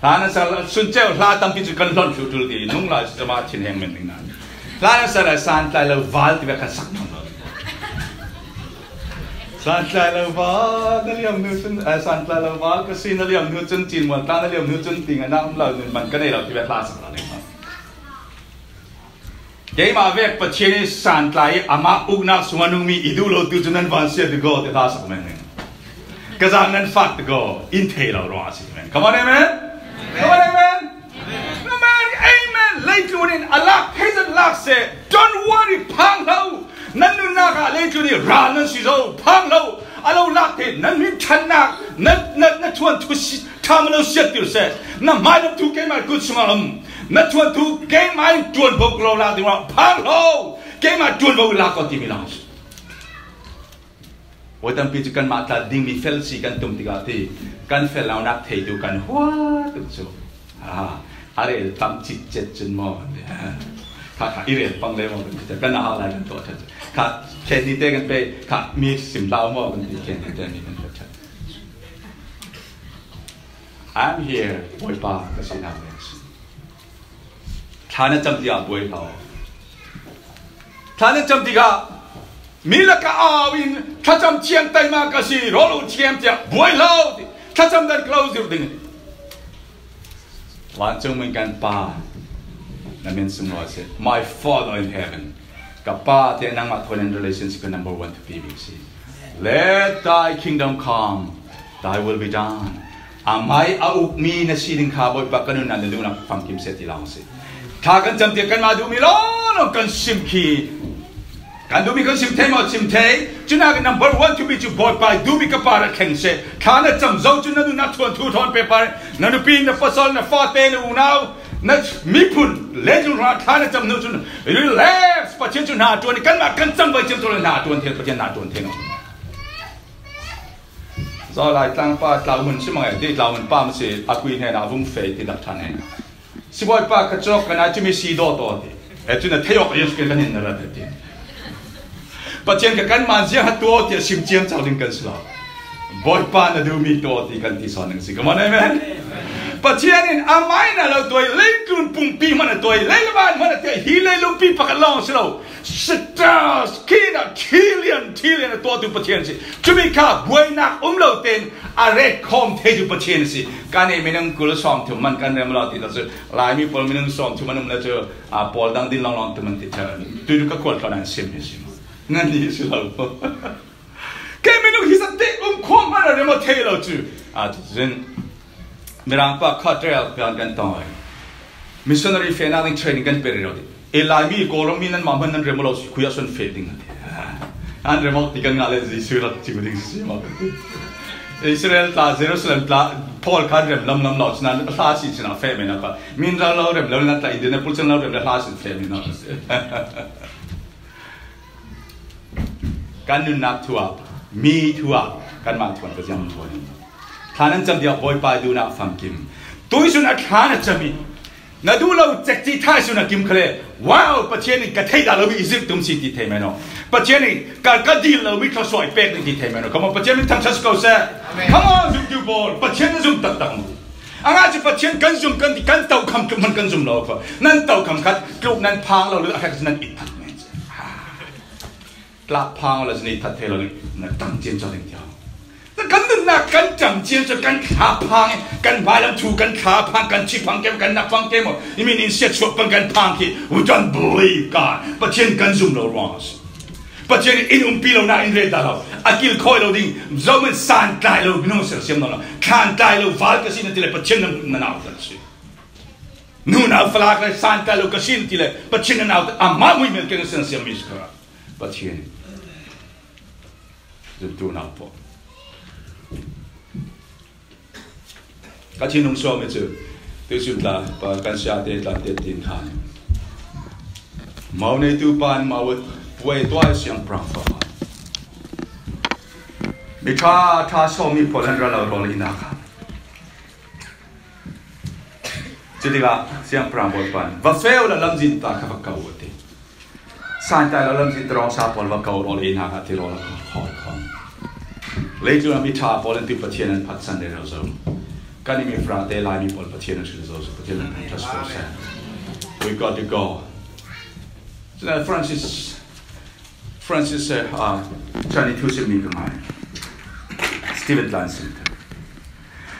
Hla nan sa sun ceu hla tampi cu kan hlon thluh tul ti nung lai cu cama thin heng men ning nan. Hla nan sa lai san tlai lo val ti ve kan sak nang lo. San tlai lo val na liam nu cun, eh, san tlai lo val ka si na liam nu cun cin muan tla na liam nu cun ti ngan um lo nun man ka nei lo ti ve hla sak lo ning. Keimah vek Pathian i santlai i amah uknak sungah nungmi i duh lo tu cu nan van siat ti ko ti hla sak men men. Ka zang nan fak ti ko in thei lo ruang a si men. Come on, amen. Come on, amen. Amen. Amen. Leitlun in a lak thei zat lak seh. Don't worry, phang lo. Nan nunnak ah leitlun i ral nan si zo. Phang lo. A lo lak te nan min ṭhannak, na, na, na thuanthu si, ṭha maw lo siat tir seh. Na hmaidam tu keimah kut sungah um. Na thuanthu keimah in ṭuan vo lo lak ding ruang phang lo. Keimah ṭuan vo lak ko timi lang si. Voi tampi cu kanmah tla dingmi fel si kan tum tikah ti kan fel lonak theitu kan hua tuk cu. Ah, a rel pang cit cet cun maw kan ti. Kha, kha, i rel pang le maw kan ti. Kan a hau lai kan tuah ṭhan. Kha, khen ni te kan pe, kha, mi sim hlau maw kan ti, khen ni te mi kan tuah ṭhan. I'm here, Bawipa, ka si nak le. Thla na cam tikah buai hlah. Thla na cam tikah mi lakah au in thlacam thiam taima ka si, rawl u thiam tiah buai hlah ti. Thlacam dan ka lo zirh ding. Vancung min kan Pa, na min sunglawi si. My Father in heaven. Ka Pa te nangmah thawn in relationship number one thupi bik si. Let thy kingdom come, thy will be done. Amai a ukmi na si ding kha Bawipa kan nunnak na duhnak famkim seh ti lawng si. Thla kan cam tiah kanmah duhmi lawnglawng kan sim khi kan duhmi kan sim thei maw? Sim thei. Cunak number one thupi cu Bawipa i duhmi ka Pa rak thleng seh. Thla na cam zo cun na duhnak thuanthu thawn pehpar. Na nupi, na pasal, na fate, na unau, na miphun, leitlun hrang thla na cam hnu cun relax. Pathian cu hna ṭuan i kanmah kan cam vai ciamco le hna ṭuan thei, Pathian hna ṭuan thei lo. Zaw lai tlangpa tlauhmun si mangai ti tlauhmun pa ma si a kui hnen ah vung fei ti dak ṭhan he. Sibawipa ka cawk kan ai cumi si daw taw ti. E cu na thei awk a yam kan in na rat ti. Pathian ka kan man ziang ha tuaw ti a sim ciam cau ding kan si lo. Bawipa na duhmi tuaw ti kan ti sawn ding si. Come on, amen. Pathian in amai na lo tuai, leitlun pumpi hmanh a tuai, leilaban hmanh a tuai, hi leilungpi pakhat lawng si lo. Stars khi na trillion trillion a tuahtu Pathian si. Cumi kha buainak um lo tein a ret khawm theitu Pathian si. Kan i minung kul sawm thum man kan rem lo ti ta cu Laimi pawl minung sawm thum an um le cu, aa, pawl dang din lawnglawng tu man ti ṭhan. Tuitu ka khual tlawn an sim hi si. Nan ni si lo. Kei minung hi sa te um khom mana remo thei lo chu. A chu zin. Mirang pa khat rel kan kan tong. Missionary fe na ding training kan pe rel. E lai mi ko lo mi nan ma man nan remo lo si khuya son fe ding. An remo ti kan nga le Jesu rak chi ding si ma. Israel ta Jerusalem ta Paul kan rem lam lam lo sinan hla si sinan fe me na pa. Min ra lo rem lo na ta Indianapolis lo rem la hla si fe me na. Kan nunnak thuak, mi thuak, kanmah thuak ka ziam thuak ni. Thlan an cam diak Bawipa duhnak famkim. Tuisun a thlan a cam i. Na duh lo cek ci thai sun a kim khale. Wow, Pathian in ka thei dah lo mi i zirh tum si ti thei mai no. Pathian in ka, ka dil lo mi thluasuai pek ding ti thei mai no. Come on, Pathian min thangṭhat si ko seh. Come on, zum diu bawl. Pathian na zum taktak mu. A ngah cu Pathian kan zum kan ti kan tokham tluk hman kan zum lo kho. Nan tokham khat tluk nan phang lo le a khat nan it phat men. Tlak phang la zini that thei lo ni na tang cian cawding tiang. Na kan nunnak kan tang cian cu kan thla phang, kan hmailam thu kan thla phang, kan chi phang kem, kan nak phang kem. I min in siat suak pan kan phang khi. We don't believe God. Pathian kan zum lo ruang a si. Pathian in umpi lo na in ret dah lo. A kil khoi lo ding. Zomen san tlai lo, minung ser siam lo. Thlan tlai lo, val ka si na ti le Pathian na, na nau ta si. Nu nau falak le san tlai lo ka si na ti le Pathian na nau ta. A ma mui mel ke na siam mi si kha. Pathian. Zumtu nau po. Ka thin nung suam cu, tu sun tla, pa kan sia te tla te tin khan. Mau nei tu pan mau puai tuai siang prang fa. Mi tha, tha so mi po lan ra lo rol ina khan. Cutikah siangpahrang bawi pan va feu la lamzin ta kha va ko a ti. Santai lo lamzin tawng sa pawl va ko rawl i hna kha ti rawl a khawi khawng. Leitlun a mi ṭha pawl in ti Pathian an phatsan rero zo. Kan i mi fra te lai mi pawl Pathian an hril zo, Pathian an thangṭhat ko sa. We got to go. Cun Francis Francis eh, ah, chan i thu simmi ka ngai. Stephen tlan sim.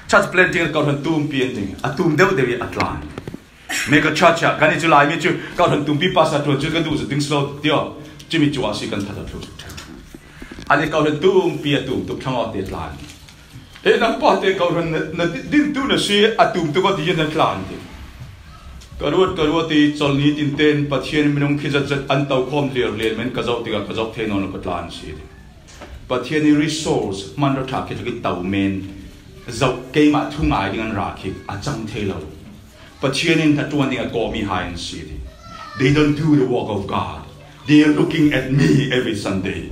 Church planting ka hran tum pian ding. A tum deuh deuh i a tlan. Me ka church ah, kan i cu lai mi cu ka hran tum pi pastor tuan cu ka duh ding slow tio. Cumi cu a si kan that a thlu. Ani ka hran tum pi a tum tuk thang aw te tlan. E, nan pate kawhhran na, na din tu na si a tum tuk a ti na tlan ti. Ka ruat, ka ruat i colh ni tinten Pathian minung khi zat zat an to khawm liar lian men ka zoh tikah ka zoh thei nawn lo ka tlan si ti. Pathian i resource hman ra ṭha khi tluk i to men zoh keimah thu ngai ding an ra khi a cang thei lo. Pathian in hnaṭuan ding a kawhmi hai an si ti. They don't do the work of God. They are looking at me every Sunday.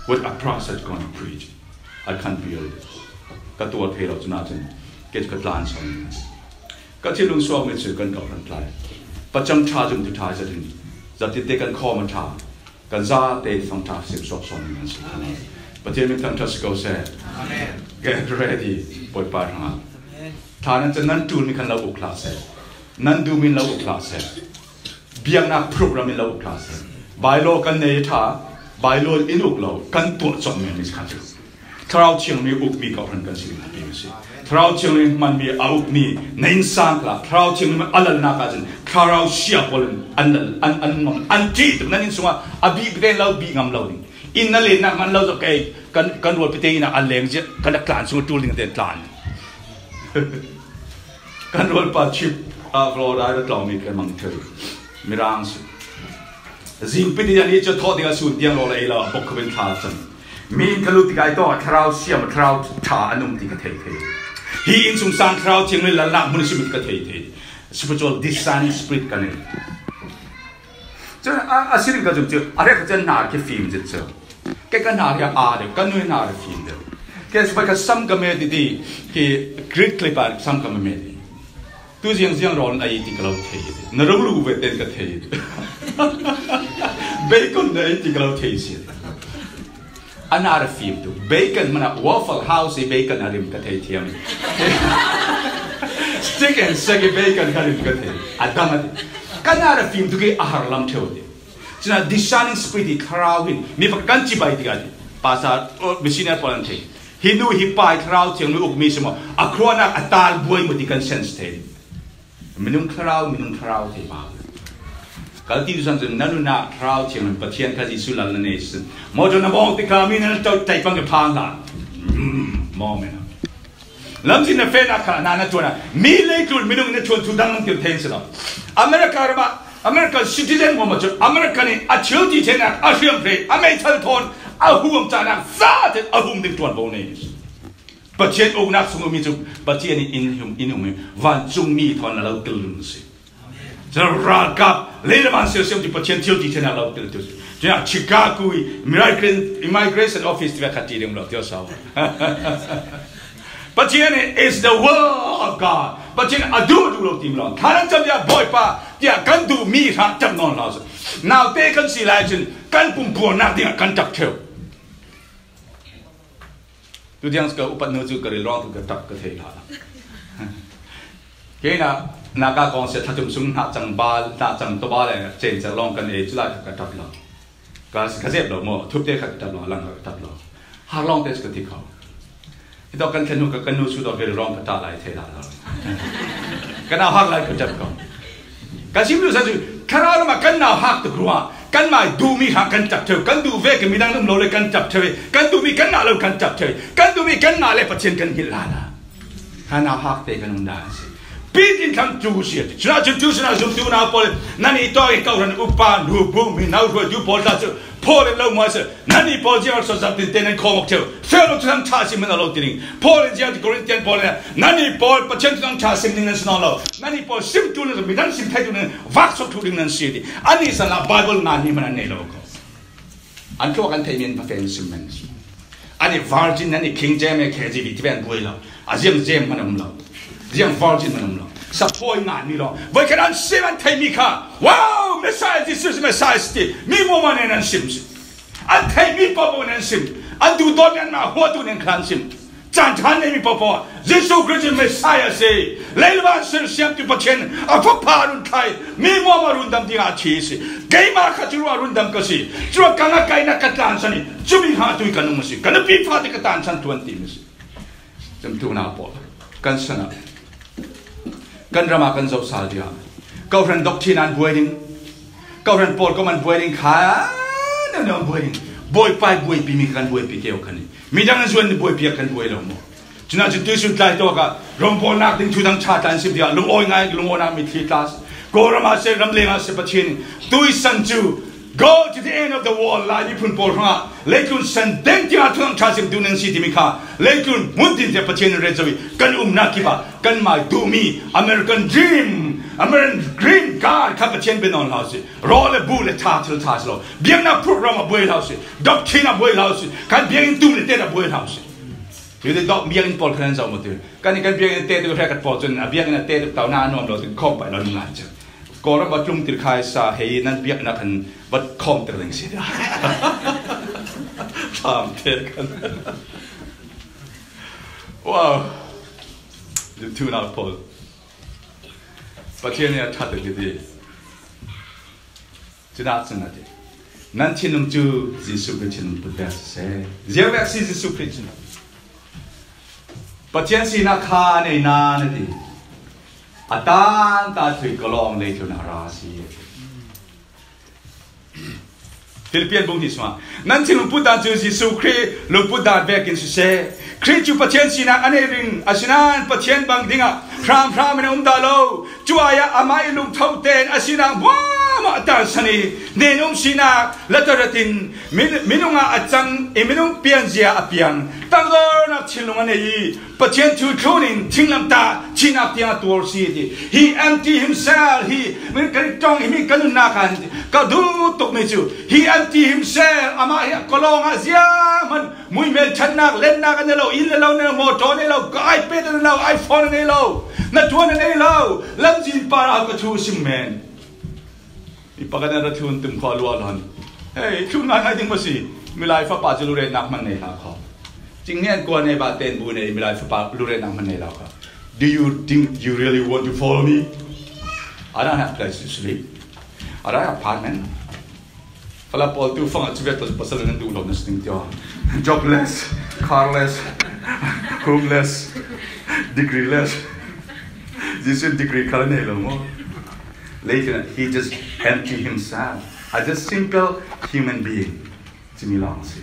What a price that's gonna preach. I can't bear it. Ka tuar thei lo cun ahcun kei cu ka tlan sawn. Ka thinlung suak mi cu kan kap hran tlai. Pacang ṭha zumtu ṭha zat in zat in te kan khawm a ṭha. Kan zate fang ṭha sim suak sawn in kan si. Pathian min thangṭhat si ko seh. Amen. Get ready. Bawipa hrangah. Amen. Ṭha nan can nan ṭul mi khan lo uk hlah seh. Nan duh min lo uk hlah seh. Biaknak program in lo uk hlah seh. Bailo kan nei ṭha, bailo in uk lo, kan tuah cawk men mi kha cu. Thlarau Thiang mi ukmi kawhhran kan si ding a si. Thlarau Thiang mi hmanmi a ukmi na innsang hlah, Thlarau Thiang mi a lalnak ahcun Thlarau sia pawl in an lal, an, an ngam, an ṭih tuk. Nan inn sungah a bih pite lo, bih ngam lo ding. Inn na lennak hman lo zok kei, kan, kan rualpi te inn ah a leng zia, kan rak tlan sung a ṭul ding te tlan. Kan rualpa chip a Florida tlawng mi kan mang thei. Mirang si. Zingpi ti an i cu thawh ding a sun tiang law la ei lo, a bok khovin thla cang. Mi in ka lut tikah i tawh thlarau siam, thlarau ṭha an um ti ka thei thei. Hi innsungsang Thlarau Thiang le lalnak hmun a si mi ti ka thei thei. Spiritual discerning spirit ka nei. Cun a, a si ding ka zumh cu, a rek cun hnar khi fim zit cu. Kei ka hnar hi a aa deuh, ka nui hnar a fim deuh. Kei sifai ka sam ka met i ti, khi Greek clip ah sam ka met i. Tu ziang ziang rawn a ei ti ka lo thei i ti. Na rung lu ve ten ka thei i ti. Bacon na ei ti ka lo thei si. A hnar a fim tu. Bacon hmanh ah Waffle House i bacon a rim ka thei thiam. Chicken shack i bacon ka rim ka thei. A dam a ti. Ka hnar a fim tu khi a har lam ṭheu ti. Cun discerning spirit i thlarau hin mi pakhat kan cibai tikah ti. Pastor, oh, missionary pawl an thei. Hi nu hi pa i Thlarau Thiang nu ukmi si maw? A khruahnak a tal buai maw ti kan sense thei. Minung thlarau, minung thlarau thei pah. Kalti tu sang cun na nunnak Thlarau Thianghlim Pathian kha Jesuh lal na nei sin. Motor na bawng tikah mi na ṭoh tlaih pang ka phang hlah. Mm, moment. Lamzin na fehnak kha na na ṭuan ah mi leitlun minung na ṭuan thu dang an tir thei si lo. America ram ah American citizen hmuahhmuah cu American in a thil ti theinak a hriamhrei a meithal thawn a huam cahnak zate a hum ding ṭuan bo nei. Pathian uknak sung ummi cu Pathian in in hum in um vancungmi thawn a lo tel ding si. Cun ralkap leilam an siasam ti Pathian thil ti theinak lo tel tu si. Cun Chicago i migrant, immigration office ti khat ti ding lo ti sawa. Pathian in is the will of God. Pathian a duh duh lo ti lo. Thla nan cam ya Bawipa tiah kan duh mi hra cam nawn lo. Naute kan si lai cun kan pumpuannak dingah kan ṭap ṭheu. Tu tiang ka upat nu cu ka rilruang tu ka ṭap ka thei hlah. Kei na Naga kong si thlatum sung hna cang bal, hna cang toba le cen cer lawng kan ei cu lai ka ṭap lo. Ka, ka zep lo maw, thup te kha ka ṭap lo, lang kha ka ṭap lo. Har lawng te ka ti kho. Hitawk kan thlen hnu ka kan nu su dawr rilruang ka ṭah lai thei lai lo. Kan au hak lai ka ṭap ko. Ka chim duhsah cu, Thlarau lam ah kan nau hak tuk ruah, kanmah duhmi hra kan ṭap ṭheu, kan duh ve ka midang um lo le kan ṭap ṭheu, kan duhmi kan ngah lo kan ṭap ṭheu, kan duhmi kan ngah le Pathian kan hngilh lai. Kha nau hak te kan um dan a si. Pitin thlang tu si. Cunah cun tu sinah zumtu nau pawl, nan i tawk i kau hran upa, nu bu, mi nau hruaitu pawl ta cu, Paul in lo muai si. Nannih pawl ziang so zat tin te nan khawm awk ṭheu. Feh lo cu nan ṭha sim hmanh a lo ti ding. Paul in ziang ti Korintian pawl in nannih pawl Pathian cu nan ṭha sim ding nan si nawn lo. Nannih pawl sim tu nan, midang sim thei tu nan, vak sok thu ding nan si ti. Annih san ah Bible ngan hnih hmanh an nei lo ko. An tluak an theih men va fen sim men si. Annih virgin, nannih King James, K J V ti ve an buai lo. A ziang James hmanh um lo. Ziang virgin hmanh um lo. Saphawi ngan ni lo. Voi khan an sim an theih mi kha. Wow, Messiah, Jesus Messiah si ti. Mi muahmuah nen an sim si. An theihmi paohpaoh nih an sim. An duhdawtmi anmah huatu nih an khan sim. Caan ṭha an neihmi paohpaoh Jesuh Khrih cu Messiah a si. Leilam a sersiamtu Pathian a fapa a run thlai. Mi muahmuah rundam dingah a thi a si. Keimah kha cu ruah rundam ka si. Curuangah ka ngah kaihnak ka tlansan i cumi hna tu i ka nung a si. Ka nupi fate ka tlansan tuan timi a si. Cemtu nau pawl kan san ah kan ram ah kan zoh sal tiah kohhran doctrine an buai ding, kohhran pawl kong an buai ding kha neu neu an buai ding. Bawipa i buaipi mi kan buaipi keu kan i midang an zuan buaipi kan buai lo maw? Cunah cu tuisun tlai tawk ah rongbawlnak ding thu dang ṭha tla an sim tiah lungawi ngai, lungawnak mitthli tla a si. Kawlram ah si, ramleng ah si, Pathian in tuisan cu Go to the end of the world, Lai miphun pawl hrangah leitlun san deng tiang ah thunang ṭha sim tu nan si timi kha leitlun hmun tin tiang Pathian in ret zo i kan umnak kip ah kanmah duhmi American dream, American dream God kha Pathian bia nawn hlah si. Rawl le bu le ṭha thil ṭha si lo. Biaknak program ah buai hlah si. Doctrine ah buai hlah si. Kan biakinn tum le tet ah buai hlah si. Hi te dawh biakinn pawl khan an zoh maw ti. Kan i kan biakinn te tu hrekat pawl cun a biakinn a te tu tau na a nuam lo ti khawm paih lo ngai cang. Kawlram va tlung tir khai sa hei nan biaknak khan va khawm tir ding si. Ṭham te kan. Wow. Zumtu nau pawl. Pathian nih a ṭha tuk hi ti. Cunak cun a ti. Nan thinlung cu Jesuh Khrih thinlung put ve siseh. Ziang vek si Jesuh Khrih cu. Pathian sinak kha a nei nain a ti. A tan ta thui ka lawng leitlun a ra a si. Filipian bung hnih sungah nan thinlung put dan cu Jesuh Khrih lungput dan vekin siseh. Khrih cu Pathian sinak a nei ring, asinain Pathian bang dingah hramhram in a um dah lo. Cu ai ah amah i lungtho tein a sinak hmuahhmuah a tansan i, nen um sinak latarat in min-, minung ah a cang i minung pianzia a piang. Tangdornak thinlung a nei i, Pathian thu thlun in thinglam ta thihnak tiang a tuar si ti. He empty himself, he, min kan ṭong, hi mi kan nunnak ah ka duh tukmi cu, he empty himself, amah hi a ka lawng ah ziahman muihmel ṭhatnak, lennak a nei lo, inn le lo nei lo, motor nei lo, ka iPad a nei lo, iPhone a nei lo, na ṭuan a nei lo, lamzin par ah ka thu sim men. I pakhat in a ra thlun tum kho a luah lo. Hei, thlun ngaingai ding maw si? Milai fapa cu lurennak hman nei hlah kho. Cing hnian kua nei bah ten bu nei, milai fapa lurennak hman nei lo kho. Do you think you really want to follow me? I don't have place to sleep. I don't have apartment. Fala pawl tu fang a cu vet pasal nan duh lo na sning tio. Jobless, carless, homeless, degreeless. Jesuh degree khal nei lo maw? Later, he just empty himself as a simple human being. Cimi lawng si.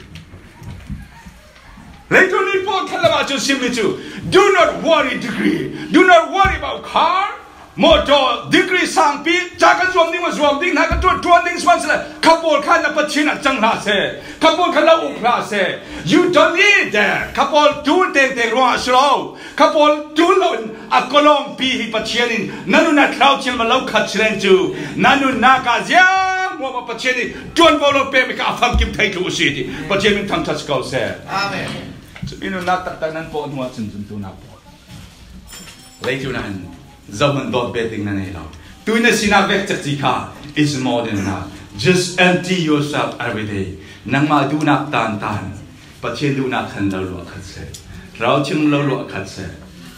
Leitung ni pawlkhat lamah cun simmi cu, do not worry degree, do not worry about car, motor, degree sangpi, ca kan zuam ding maw, zuam ding, hna kan ṭuan, ṭuan ding sihmanhsehlaw, kha pawl kha na Pathian ah cang hlah seh, kha pawl kha lo uk hlah seh. You don't need that. Kha pawl ṭul tengteng ruangah si lo. Kha pawl ṭul loin a kawlawngpi hi Pathian in na nun ah Thlarau Thianghlim a lo khat si len cu, na nunnak ah ziang hmuahhmuah Pathian in ṭuanvo lo pekmi kha a famkim thei thluh a si ti Pathian min thangṭhat si ko seh. Amen. Cumi nunnak taktak nan pawh hnu ah cun zumtu nak pawh. Leitlun ah hin zohman dawt bet ding na nei lo. Tui na sinak vek cekci kha is more than enough. Just empty yourself every day. Nangmah duhnak tantan Pathian duhnak khan lo luah khat seh. Thlarau Thianghlim lo luah khat seh.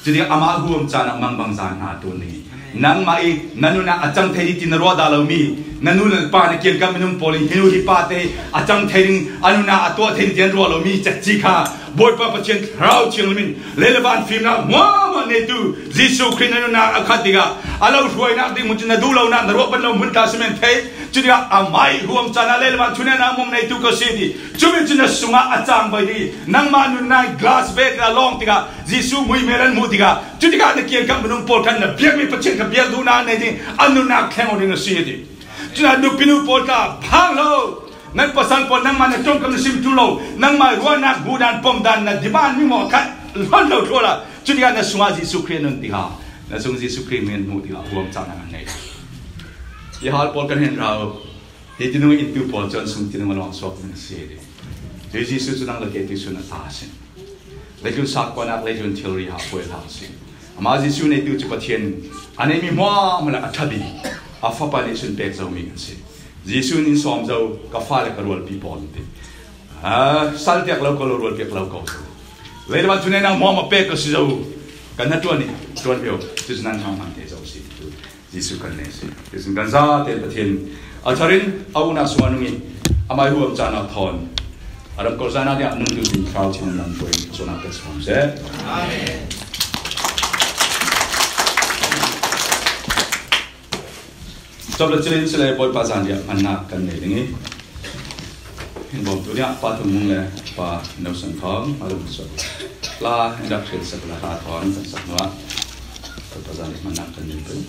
Cuti amah huam caan ah mangbang zan hna tuni. Nangmah i na nun ah a cang thei ding ti na ruah dah lomi, na nu le pa na kiangkap minung pawl in hi nu hi pa te a cang thei ding, a nun ah a tuah thei ding ti an ruah lomi cekci kha Bawipa Pathian Thlarau Thianghlim in lei le van fimnak hmuahhmuah neitu Jesuh Khrih na nun ah a khat tikah a lo hruainak ding hmun cu na duh lonak na ruah ban lo hmun tla si men thei. Cutikah amah i huam caan ah lei le van thuneinak hmuahhmuah neitu ka si ti. Cumi cu na sungah a cang bai dih. Nangmah nunnak glass vek a lawng tikah Jesuh mui mel an hmuh tikah, cutikah na kiangkap minung pawl khan na biakmi Pathian kha biak duhnak nei ding a nunnak thleng aw ding a si ti. Cun a nupi nu pawl tla phang lo. Nan pasal pawl nangmah na ṭongkam na sim ṭul lo. Nangmah ruahnak hmuhdan pomdan na demand mi maw khat hlon lo thluah la. Cutikah na sungah Jesuh Khrih nun tikah, na sung Jesuh Khrih min hmuh tikah huam caan an ngei. Hi hal pawl kan hin rau. Hi tinu in tu pawl cun sung tinu a lawng suak ding a si ding. Hi Jesuh cu nang le kei tu sun a ta a si. Leitlun sakkuanak, leitlun thilri ha puai hlah a si. Amah Jesuh neitu cu Pathian a neimi hmuahhmuah le a ṭha bik, a fapa nih cun pek zomi kan si. Jesuh nih sawm zo, ka fale ka rualpi pawl an ti. Ah, sal tiak lo ko lo, rual piak lo ko. Leitlun cu neinak hmuahhmuah pek ka si zo. Kan hnaṭuan nih, ṭuan pio, cucu nan hmang hmang te zo si. Jesuh kan leng si. Jesuh kan zate Pathian a thar in a uknak sungah nung i amah i huam caan ah thawn a ram kor zan ah tiah nung tu tin Thlarau Thianghlim lam puai suahnak pek suam seh. Amen. Cop le cilin si le Bawipa zan tiah hmannak kan nei ding i, hin bawmtu tiah Pa Thum Mung le Pa No San Thawng a lung suak la in rak hril sak la hla thawn kan sak hnuah Bawipa zan tiah hmannak kan nei pei.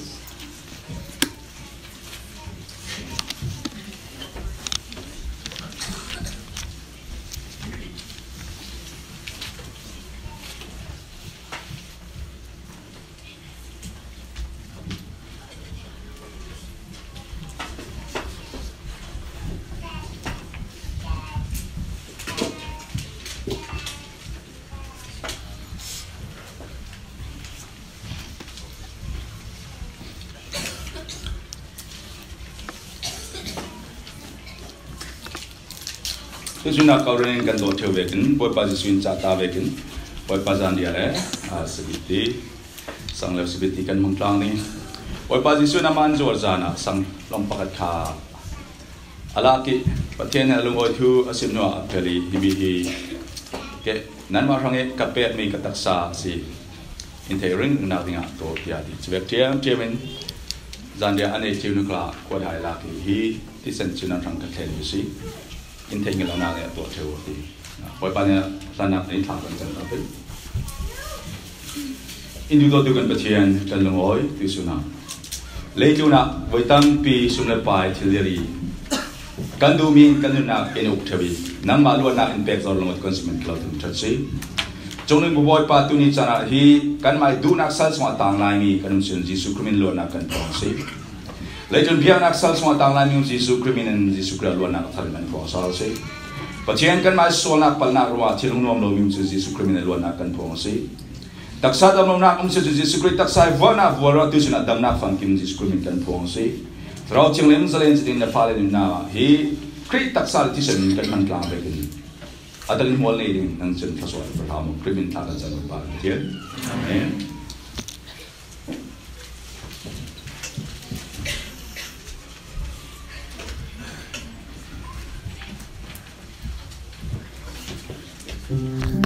Cucu nak kau rengin kan dawt ṭheu vekin, Bawipa Jesuh in cahta vekin, Bawipa zan dia le, aa, sabiti, sang le sabiti kan hmang tlang ni. Bawipa Jesuh in amah an zuar zan ah sang lawng pakhat kha a lak i, Pathian in a lungawi thu a sim hnuah a phel i, himi hi kei nanmah hrang i ka pekmi ka taksa a si. In theih ringringnak dingah tuah, tiah a ti. Cuvek ṭhiamṭhiam in zanriah a nei ṭheu hnu kha kuat hai lak i, hi thisen cu nan hrang ka thlen mi si. In theih ngilh lonak nih a tuah ṭheu a ti. Bawipa nih hlannak in thla kan cang lo pei. In duhdawtu kan Pathian, kan lungawi tuihsun ah leitlun ah voi tampi sum le pai thil liri kan duhmi in kan nunnak in uk ṭheu i, nangmah luatnak in pek zor lengmang kan si men ka lo thangṭhat si. Cungnung Bawipa, tuni caan ah hi kanmah i duhnak sal sungah tang laimi kan um si Jesuh Khrih min luatnak kan phuang si. Leitlun biaknak sal sungah tang laimi um Jesuh Khrih min in Jesuh Khrih luatnak a thar in kan phuang sal si. Pathian, kanmah i sualnak palhnak ruah thil hung nuam lomi um si Jesuh Khrih min in luatnak kan phuang si. Taksa damlonak um si cu Jesuh Khrih taksa i vuahnak vualra tuihsun ah damnak famkim Jesuh Khrih min kan phuang si. Thlarau Thianghlim zalen si ding na fale nunnak hi Khrih taksa le thisen min kan hman tlang vekin a dang in hmual nei ding nang cun thluasuah in pahra maw, Khrih min thla kan cang Bawipa Pathian. Amen.